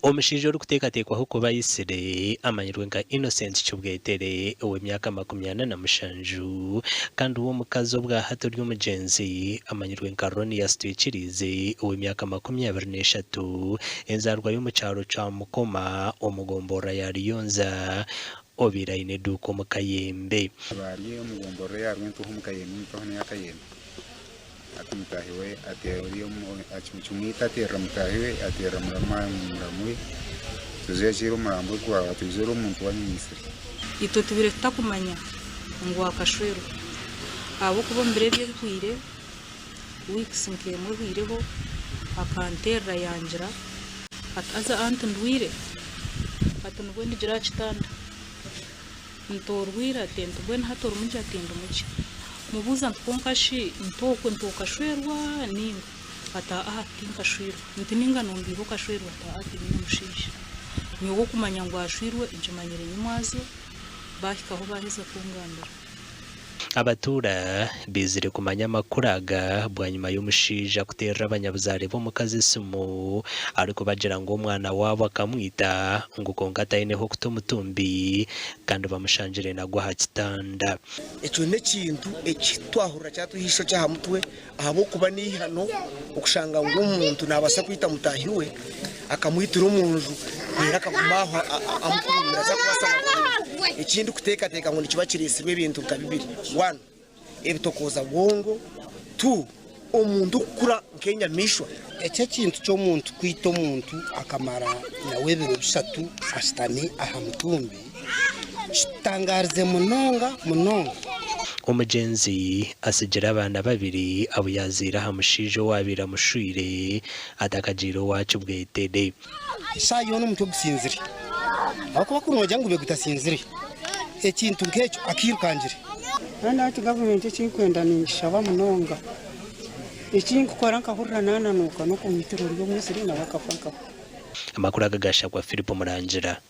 Omushaija orikuteekateekwaho kuba aitsire amanyirwe nka Innocent Kibwetere ow'emyaka 47 kandi we omukazi obwahati ori omugyenzi amanyirwe nka Ronias Twikiriize ow'emyaka 23 enzaarwa y'omu kyaro kya Mukoma omu gomborora ya Ruyonza obaire aine eduuka omu Kayembe. Bari omu gomborora eya Rwentuha omu Kayembe omu tauni ya Kayembe. Hati mutaahi we kimwita ateerera mutaahi we ateerera muramu we tujwekyere omurambo gwawe twijwere omuntu wanyumwitsire. Itwe tubaire tutakumanya ngu akashwerwa ahabw'okuba omu biro ebi ebihweire, weeks nk'emwe ehweireho, akanteerera yangira ati haza anti ndwaire ati nibwo ndigire aha kitanda. Nti orwaire ati nti mbwenu hati orimu gye ati ndimu gye. Mubuuza nti kwonka shi nti okwe nti okashwerwa ninga? Ati aaha tinkashwirwe. Nti ninga nombiiha okashwerwa? Ati aaha tinyine mushaija. Nyowe okumanya ngu ashwirwe nkimanyire nyimwazyo baahikaho baaheza kungambira. Abatuura baizire kumanya amakuru aga bwanyima y'omushaija kuteerera abanyabuzaare b'omukazi esimu arikubagira ngu omwana waabo akamwita ngu kwonka ataine h'okuta omutumbi kandi bamushangire nagwo aha kitanda. Ekyo n'ekintu eki twahurira kyatuha eishokye aha mutwe ahabw'okuba n'eihano okushanga ngu omuntu naabaasa kwita mutaahi we akamwitira omu nju reero akaguma aho amukuumire atakubaasa na kuhunga. Eki ndikuteekateeka ngu nikiba kireetsirwe ebintu nka bibiri, one ebitokooza bwongo, two omuntu kukura nk'enyamaishwa. Eki ekintu ky'omuntu kwita omuntu akamara nawe ebiro bishatu ashutami aha mutumbi kitutangaarize munonga munonga. Omugyenzi atsigire abaana babiri abu yaazaire aha mushaija owaabaire amushwire atakagiire owa Kibwetere. Eshaaha yoona omutwe gusinzire ahabw'okuba kuri noogira ngu gube gutasinzire ekintu nk'ekyo akiirukangire. Kandi hati gavumenti eki nkwenda ningishaba munonga, eki nkukora nkahurira naananuuka n'okumwitira ori omwitsire nawe akafa nkafa. Amakuru aga gaashagwa Philip Murangira.